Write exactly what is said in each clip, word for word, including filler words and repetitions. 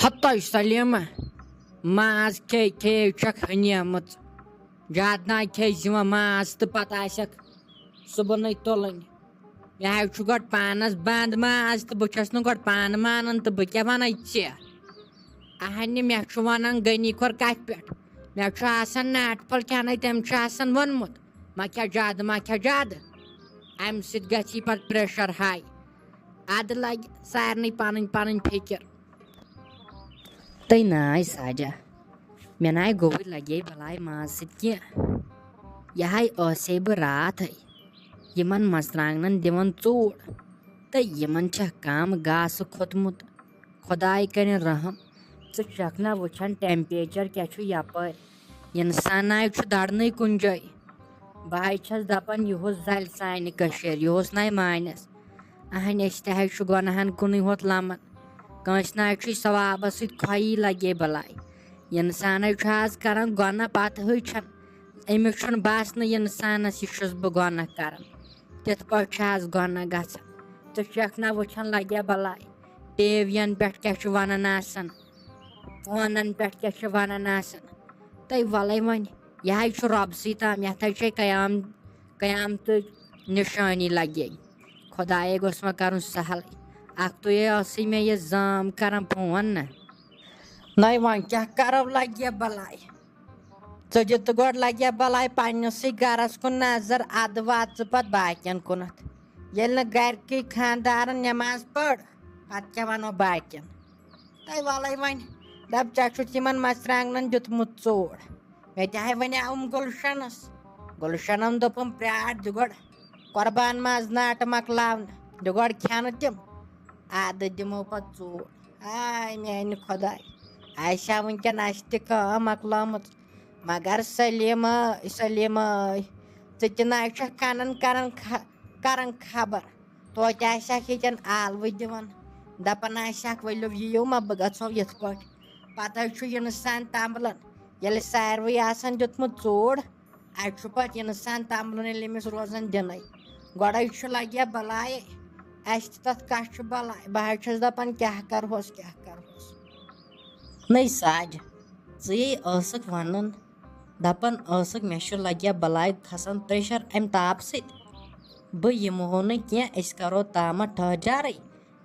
ہتٲے سلیمہ، ماز کھے کھے چھکھ ہنیمٕژ۔ زیادٕ نہ کھے زِوَن ماز تہٕ پتہٕ آسٮ۪کھ صُبحنٕے تُلٕنۍ۔ مےٚ حظ چھُ گۄڈٕ پانس بنٛد ماز تہٕ بہٕ چھَس نہٕ گۄڈٕ پانہٕ مانان تہٕ بہٕ کیٛاہ وَنے ژےٚ؟ اہنہِ، مےٚ چھُ وَنان غنی کھۄر کَتھِ پٮ۪ٹھ؟ مےٚ چھُ آسان ناٹہٕ پھوٚل کھٮ۪نَے، تٔمۍ چھُ آسان ووٚنمُت، ما کھےٚ زیادٕ، ما کھےٚ زیادٕ۔ اَمہِ سۭتۍ گژھِ یہِ پَتہٕ pressure high۔ اَدٕ لَگہِ سارنٕے پَنٕنۍ پَنٕنۍ فِکِر۔ تہٕ ناے ساجا، مےٚ ناے گوٚوُے لَگے بَلاے ماز سۭتۍ کینٛہہ۔ یہِ ہاے ٲسے بہٕ راتھَے یِمَن مَرژٕوانٛگنَن دِوان ژوٗڑ، تہٕ یِمَن چھےٚ کَم گاسہٕ کھوٚتمُت۔ خۄداے کَرِن رحم، ژٕ چھَکھ نہ وٕچھان temperature کیٛاہ چھُ یَپٲرۍ؟ اِنسان ناے چھُ دَرنٕے کُنہِ جایہِ۔ بہٕ حظ چھَس دَپان، یِہُس زَلہِ سانہِ کٔشیٖرِ، یِہُس ناے مانٮ۪س۔ اَہَنۍ، أسۍ تہِ حظ چھُ گۄناہَن کُنُے ہوت لَمان۔ کٲنٛسہِ ناے چھُے ثوابَس سۭتۍ کھۄیی لَگے بَلاے۔ اِنسان حظ چھُ آز کَران گۄناہ، پَتہٕ حظ چھَنہٕ، أمِس چھُنہٕ باسنٕے اِنسانَس، یہِ چھُس بہٕ گۄناہ کَران۔ تِتھ پٲٹھۍ چھِ آز گۄناہ گژھان۔ ژٕ چھَکھ نہ وٕچھان لَگیا بَلاے، ٹی وی یَن پٮ۪ٹھ کیٛاہ چھُ وَنان آسان، فونَن پٮ۪ٹھ کیٛاہ چھُ وَنان آسان۔ تہٕ وَلَے وۄنۍ، یہِ حظ چھُ رۄبسٕے تام، یَتھ حظ چھے قیام، قیامتٕچ نِشٲنی لَگے۔ خۄدایے گوٚژھ وۄنۍ کَرُن سہلٕے۔ اَکھ تُے ٲسٕے مےٚ یہِ زام کَران فون نہ۔ نَے وۄنۍ کیٛاہ کَرو لَگیا بَلاے؟ ژٕ دِ تہٕ گۄڈٕ لَگیا بَلاے پنٛنِسٕے گَرَس کُن نظر، اَدٕ وات ژٕ پَتہٕ باقیَن کُنَتھ۔ ییٚلہِ نہٕ گَرِکٕے خانٛدارَن نٮ۪ماز پٔر، پَتہٕ کیٛاہ وَنو باقیَن؟ تَے وَلَے وۄنۍ، دَپ ژےٚ چھُتھ یِمَن مَرژٕوانٛگنَن دیُتمُت ژوٗڑ۔ مےٚ تہِ ہاے وَنیٛاوُم گُلشَنَس۔ گُلشَنَن دوٚپُم، پرٛار، دِ گۄڈٕ قۄربان ماز ناٹہٕ مۄکلاونہٕ، دِ گۄڈٕ کھٮ۪نہٕ تِم، اَدٕ دِمو پَتہٕ ژوٗڑ۔ آے میٛانہِ خۄداے، آسہِ ہا وٕنکٮ۪ن اَسہِ تہِ کٲم مۄکلٲمٕژ۔ مگر سلیمہ، سلیمہ، ژٕ تہِ نہ چھَکھ کَنَن کَران خ-، کَران خبر۔ توتہِ آسہِ ہَکھ ییٚتٮ۪ن آلوٕ دِوان، دَپان آسہِ ہَکھ، "ؤلِو یِیِو ما، بہٕ گژھو یِتھ پٲٹھۍ۔" پَتہٕ حظ چھُ یہِ اِنسان تَمبلان۔ ییٚلہِ ساروٕے آسان دیُتمُت ژوٗڑ، اَتہِ چھُ پَتہٕ اِنسان تَمبلُن، ییٚلہِ أمِس روزان دِنَے۔ گۄڈَے چھُ لَگہِ ہا بَلایے، اَسہِ تہِ تَتھ کَتھ چھُ بَلاے۔ بہٕ حظ چھَس دَپان، کیٛاہ کَرٕہوس، کیٛاہ کَرٕہوس؟ نٔے ساجہِ، ژٕے ٲسٕکھ وَنان، دَپان ٲسٕکھ، مےٚ چھُ لَگہِ ہا بَلاے کھَسان pressure اَمہِ تاپہٕ سۭتۍ۔ بہٕ یِمہو نہٕ کینٛہہ، أسۍ کَرو تامَتھ ٹھٔہجارٕے۔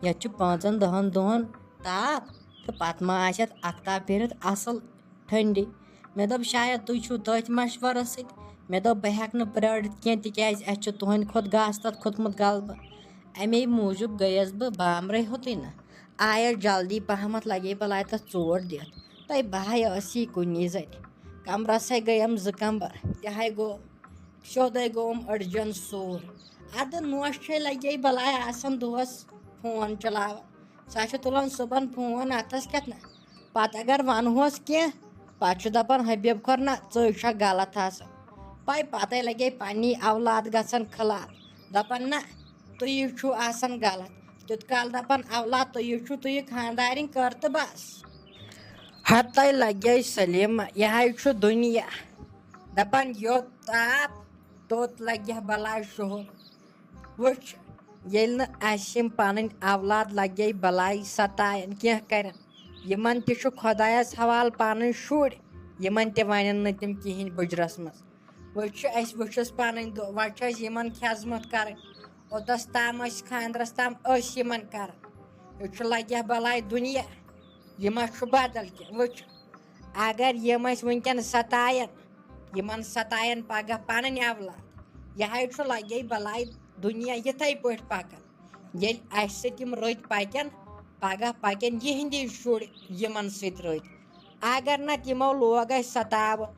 یَتھ چھُ پانٛژَن دَہَن دۄہَن تاپھ تہٕ پَتہٕ ما آسہِ اَتھ اَختاب پھیٖرِتھ اَصٕل ٹھٔنٛڈی۔ مےٚ دوٚپ، شاید تُہۍ چھُو تٔتھۍ مَشوَرَس سۭتۍ۔ مےٚ دوٚپ، بہٕ ہٮ۪کہٕ نہٕ پرٛٲرِتھ کینٛہہ، تِکیٛازِ اَسہِ چھُ تُہٕنٛدِ کھۄتہٕ گاسہٕ تَتھ کھوٚتمُت غلبہٕ۔ اَمے موٗجوٗب گٔیَس بہٕ بامرَے ہوٚتُے نہ۔ آیَس جلدی پَہمَتھ، لَگے بَلاے تَتھ ژوٹ دِتھ۔ تَے بہٕ ہَے ٲسی کُنی زَنہِ۔ کَمرَس ہَے گٔیَم زٕ کَمبَر، تہِ ہَے گوٚو، سیوٚدَے گوٚوُم أڈجَن سوٗر۔ اَدٕ نوش چھے لَگے بَلاے آسان دۄہَس فون چلاوان۔ سۄ چھِ تُلان صُبحن فون اَتھَس کٮ۪تھ نہ۔ پَتہٕ اگر وَنہوس کینٛہہ، پَتہٕ چھُ دَپان، "حبیٖب خۄر نہ، ژٕے چھَکھ غلط آسان۔" پَے پَتَے لَگے پَننی اولاد گژھان خلاف۔ دَپان، "نہ، تُہی چھُو آسان غلط۔" تیُت کال دَپان اولاد، "تُہی چھُو، تُہی خانٛدارِنۍ کٔر تہٕ بَس۔" ہَتَے لَگے سلیمہ، یہِ ہَے چھُ دُنیا۔ دَپان، یوٚت تاپھ، توٚت لَگہِ ہا بَلاے شُہُل۔ وٕچھ، ییٚلہِ نہٕ اَسہِ یِم پَنٕنۍ اولاد لَگے بَلاے ستایَن، کینٛہہ کَرن، یِمَن تہِ چھُ خۄدایَس حوالہٕ پَنٕنۍ شُرۍ، یِمَن تہِ وَنن نہٕ تِم کِہیٖنۍ بُجرَس منٛز۔ وۄنۍ چھُ اَسہِ، وۄنۍ چھُس پَنٕنۍ دۄہ، وۄنۍ چھُ اَسہِ یِمَن خدمت کَرٕنۍ۔ اوٚتَس تام ٲسۍ خانٛدرَس تام ٲسۍ یِمَن کَران۔ یہِ چھُ لَگہِ ہا بَلاے دُنیا۔ یہِ ما چھُ بدل کینٛہہ؟ وٕچھ، اگر یِم اَسہِ وٕنکٮ۪ن ستایَن، یِمَن ستایَن پَگاہ پَنٕنۍ اولاد۔ یہِ ہَے چھُ لَگے بَلاے دُنیا یِتھَے پٲٹھۍ پَکان۔ ییٚلہِ اَسہِ سۭتۍ یِم رٔتۍ پَکن، پَگاہ پَکن یِہِنٛدی شُرۍ یِمَن سۭتۍ رٔتۍ۔ اگر نہ تِمو لوگ اَسہِ ستاوُن،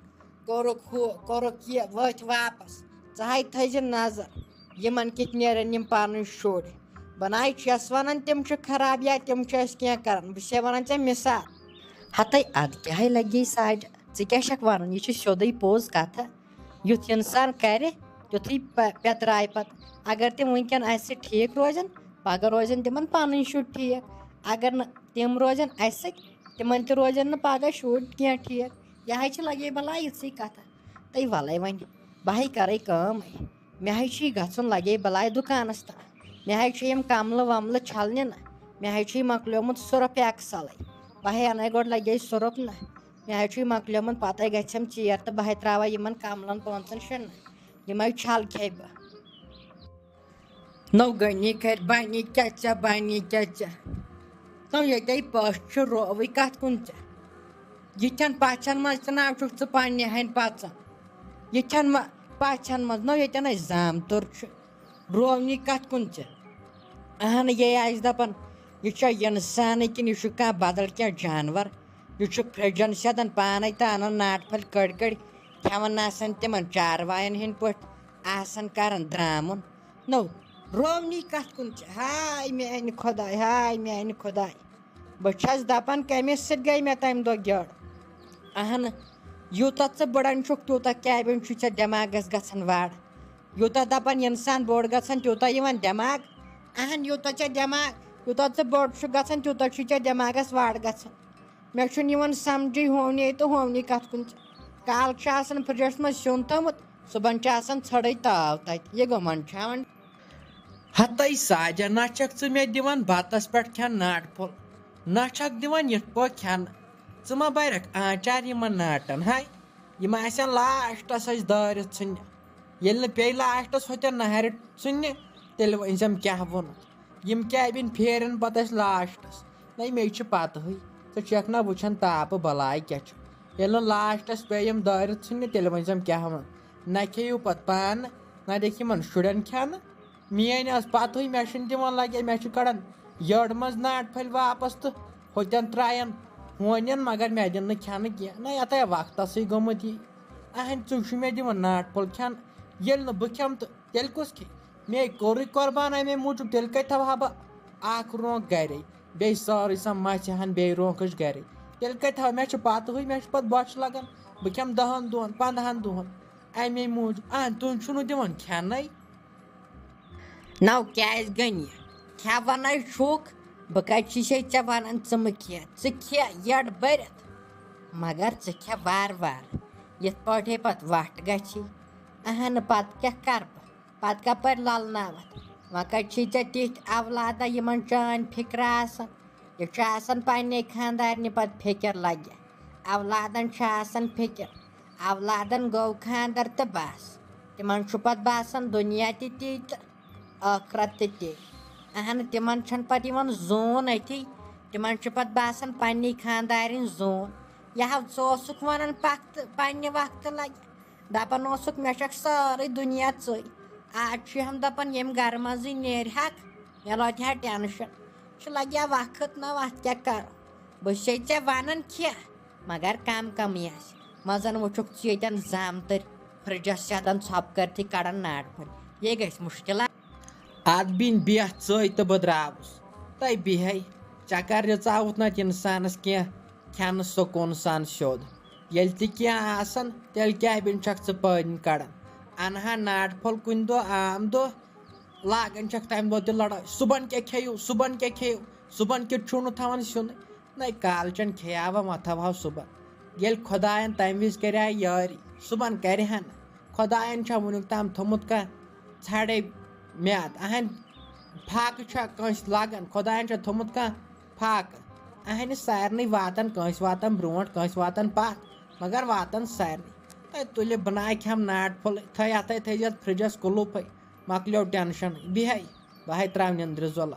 کوٚرُکھ ہُہ، کوٚرُکھ یہِ، ؤتھۍ واپس۔ ژٕ ہَے تھٲیزِ نظر، یِمَن کِتھ نیرَن یِم پَنٕنۍ شُرۍ۔ بہٕ نَے چھَس وَنان تِم چھِ خراب یا تِم چھِ اَسہِ کینٛہہ کَران، بہٕ چھَسے وَنان ژےٚ مِثال۔ ہَتَے اَدٕ کیٛاہ ہَے لَگی ساجہِ، ژٕ کیٛاہ چھَکھ وَنان؟ یہِ چھِ سیوٚدُے پوٚز کَتھٕ۔ یُتھ اِنسان کَرِ، تیُتھُے پَ-، پٮ۪تراے پَتہٕ۔ اگر تِم وٕنکٮ۪ن اَسہِ سۭتۍ ٹھیٖک روزن، پَگاہ روزن تِمَن پَنٕنۍ شُرۍ ٹھیٖک۔ اگر نہٕ تِم روزن اَسہِ سۭتۍ، تِمَن تہِ روزن نہٕ پَگاہ شُرۍ کینٛہہ ٹھیٖک۔ یہِ حظ چھِ لَگے بَلاے یِژھٕے کَتھا۔ تہٕ وَلَے وۄنۍ، بہٕ ہَے کَرَے کٲم۔ مےٚ حظ چھُے گژھُن لَگے بَلاے دُکانَس تام۔ مےٚ حظ چھُ یِم کَملہٕ وَملہٕ چھَلنہِ نہ۔ مےٚ حظ چھُے مۄکلیومُت سرف ایکسَلٕے۔ بہٕ ہے اَنَے گۄڈٕ لَگے سُرُپ نہ۔ مےٚ ہے چھُ یہِ مۄکلیومُت، پَتَے گژھٮ۪م ژیر تہٕ بہٕ ہے ترٛاوَے یِمَن کَملَن پانٛژَن شٮ۪ن نہ۔ یِمَے چھَل کھیٚیہِ بہٕ۔ نو غنی کَرِ بَنی کیٛاہ ژےٚ، بَنی کیٛاہ ژےٚ؟ نو ییٚتے پٔژھ چھِ، رووٕے کَتھ کُن ژےٚ؟ یِتھٮ۪ن پَژھٮ۪ن منٛز تہِ نہ چھُکھ ژٕ پنٛنہِ ہَنہِ پَژان۔ یِتھٮ۪ن مہ-، پَژھٮ۪ن منٛز نو ییٚتٮ۪ن اَسہِ زامتُر چھُ، روونی کَتھ کُن ژےٚ؟ اہن، یے آسہِ دَپان، یہِ چھا اِنسانٕے کِنہٕ یہِ چھُ کانٛہہ بدل کینٛہہ جانور؟ یہِ چھُ فرجن سیدن پانے تہٕ انان ناٹہِ پھٔلۍ کٔڑۍ کٔڑۍ، کھٮ۪وان آسان تِمن چاروایَن ہٕنٛدۍ پٲٹھۍ، آسان کران درامُن۔ نو، روونی کتھ کُن چھِ؟ ہاے میانہِ خۄداے، ہاے میانہِ خۄداے۔ بہٕ چھَس دَپان، کٔمِس سۭتۍ گٔے مےٚ تَمہِ دۄہ گیڈ؟ اہن، یوٗتاہ ژٕ بٕڑان چھُکھ، تیوٗتاہ کیٛابِن چھُ ژےٚ دٮ۪ماغس گژھان وَڑ۔ یوٗتاہ دَپان اِنسان بوٚڑ گژھان، تیوٗتاہ یِوان دٮ۪ماغ۔ اہن، یوٗتاہ ژےٚ دٮ۪ماغ، یوٗتاہ ژٕ بوٚڑ چھُکھ گژھان، تیوٗتاہ چھُے ژےٚ دٮ۪ماغس وَڑ گژھان۔ مےٚ چھُنہٕ یِوان سمجھٕے، ہوونی تہٕ ہوونی کتھ کُن۔ کالہٕ چھُ آسان فرجس منٛز سیُن تھوٚمُت، صُبحن چھُ آسان ژھٔڑٕے تاو تَتہِ۔ یہِ گوٚمن چھاوان۔ ہتے ساجہ، نہ چھکھ ژٕ مےٚ دِوان بتس پٮ۪ٹھ کھٮ۪ن ناٹہِ پھوٚل، نہ چھکھ دِوان یِتھ پٲٹھۍ کھٮ۪نہٕ۔ ژٕ ما برکھ آنچار یِمن ناٹن؟ ہاے، یِم آسن لاسٹس اَسہِ دٲرِتھ ژھٕنہِ۔ ییٚلہِ نہٕ پیٚیہِ لاسٹس ہوٚتٮ۪ن نہرِ ژھٕنہِ، تیٚلہِ ؤنۍ زٮ۪م کیٛاہ ووٚنُتھ۔ یِم کیٛابِن پھیرن پتہٕ اَسہِ لاسٹس؟ نہ، مے چھِ پتہٕے۔ ژٕ چھکھ نہ وٕچھان تاپہٕ بلاے کیٛاہ چھُ؟ ییٚلہِ نہٕ لاسٹس پیٚیہِ یِم دٲرِتھ ژھٕنہِ، تیٚلہِ ؤنۍ زٮ۪م کیٛاہ ووٚن۔ نہ کھیٚیِو پتہٕ پانہٕ، نہ دِکھ یِمن شُرٮ۪ن کھٮ۪نہٕ۔ میٲنۍ ٲس پتہٕے، مےٚ چھُنہٕ دِوان لگے، مےٚ چھُ کڑان یٔڑ منٛز ناٹہِ پھٔلۍ واپس تہٕ ہوٚتٮ۪ن ترٛاین ہونٮ۪ن، مگر مےٚ دِن نہٕ کھٮ۪نہٕ کینٛہہ۔ نہ، یتھے وقتسٕے گوٚمُت یی۔ اہن، ژٕ چھُ مےٚ دِوان ناٹہِ پھوٚل کھٮ۪نہٕ، ییٚلہِ نہٕ بہٕ کھٮ۪مہٕ تہٕ تیٚلہِ کُس کھیٚیہِ؟ مے کوٚرُے قۄربان امے موٗجوٗب، تیٚلہِ کتہِ تھاوہا بہٕ اکھ رونٛک گرے؟ بیٚیہِ سٲرٕے سۄ مژھِ ہن بیٚیہِ رونٛکٕچ گرے۔ تیٚلہِ کتہِ تھاوٕ؟ مےٚ چھِ پتہٕے، مےٚ چھِ پتہٕ بۄچھِ لگان۔ بہٕ کھٮ۪مہٕ دَہن دۄہن، پنٛدہن دۄہن۔ امے موٗجوٗب، اہن، تُہۍ چھُو نہٕ دِوان کھٮ۪نَے۔ نو کیٛازِ گٔنی؟ کھٮ۪وَنے چھُکھ، بہٕ کَتہِ چھِسے ژےٚ وَنان ژٕ مہٕ کھےٚ، ژٕ کھےٚ یٔڈ بٔرِتھ، مگر ژٕ کھےٚ وارٕ وارٕ، یِتھ پٲٹھۍ پَتہٕ وَٹھ گژھی۔ اَہَنہٕ، پَتہٕ کیٛاہ کَرٕ بہٕ؟ پَتہٕ کَپٲرۍ لَلناوَتھ؟ وۄنۍ کَتہِ چھی ژےٚ تِتھۍ اولادہ یِمَن چٲنۍ فِکرِ آسَن؟ یہِ چھُ آسان پنٛنے خانٛدارنہِ پَتہٕ فِکِر لَگہِ۔ اولادَن چھِ آسان فِکِر۔ اولادَن گوٚو خانٛدَر تہٕ بَس۔ تِمَن چھُ پَتہٕ باسان دُنیا تہِ تی تہٕ ٲخرت تہِ تی۔ اہن، تِمَن چھَنہٕ پَتہٕ یِوان زوٗن أتھی۔ تِمَن چھُ پَتہٕ باسان پنٛنی خانٛدارِنۍ زوٗن۔ یہِ ہا ژٕ اوسُکھ وَنان پَکھ تہٕ پنٛنہِ وقتہٕ لَگہِ۔ دَپان اوسُکھ، مےٚ چھَکھ سٲرٕے دُنیا ژٕے۔ آز چھُ ہم دَپان، ییٚمہِ گَرٕ منٛزٕے نیرِ ہاکھ، مےٚ لۄتہِ ہا ٹٮ۪نشَن۔ چھُ لَگہِ ہا وقت نہ وَتھ، کیٛاہ کَرو؟ بہٕ چھسے ژےٚ وَنان کھےٚ، مگر کم کمٕے آسہِ۔ مزن وٕچھُکھ ژٕ ییٚتٮ۪ن زامتٕرۍ فرجس سیدن ژھۄپہٕ کٔرتھٕے کڑان ناٹہِ پھٔلۍ۔ یے گژھِ مُشکلات۔ اتھ بیٖنۍ بیٚہہ ژٕے تہٕ بہٕ درٛاوُس۔ تہٕ بیٚہے، ژےٚ کر رِژاوُتھ نتہٕ انسانس کینٛہہ کھٮ۪نہٕ سکوٗن سان سیوٚد؟ ییٚلہِ تہِ کینٛہہ آسن، تیٚلہِ کیٛاہ بیٖنۍ چھکھ ژٕ پٲدٕنۍ کڑان؟ انہٕ ہا ناٹہِ پھوٚل کُنہِ دۄہ عام دۄہ، لاگان چھکھ تمہِ دۄہ تہِ لڑٲے، صُبحن کیٛاہ کھیٚیِو، صُبحن کیٛاہ کھیٚیِو، صُبحن کیُتھ چھُو نہٕ تھاوان سیُنٕے؟ نَے، کالچن کھیٚیاوا، وۄنۍ تھاوہاو صُبحن۔ ییٚلہِ خۄداین تَمہِ وِزِ کَرِ ہا یٲری، صُبحن کَرِ ہا نہٕ۔ خۄداین چھا وٕنیُک تام تھوٚمُت کانٛہہ ژھرے میادٕ؟ اہن، فاقہٕ چھا کٲنٛسہِ لگان؟ خۄداین چھا تھوٚمُت کانٛہہ فاقہٕ؟ اہنہِ، سارنٕے واتان، کٲنٛسہِ واتان برونٛٹھ، کٲنٛسہِ واتان پتھ، مگر واتان سارنٕے۔ تہٕ تُلہِ بناے کھٮ۪م ناٹہِ پھوٚل، تھٲے اتھے، تھٲیزٮ۪س فرجس کُلُفے، مۄکلیو ٹینشن، بیہے، بہے تراو نِندرِ زۄلہ۔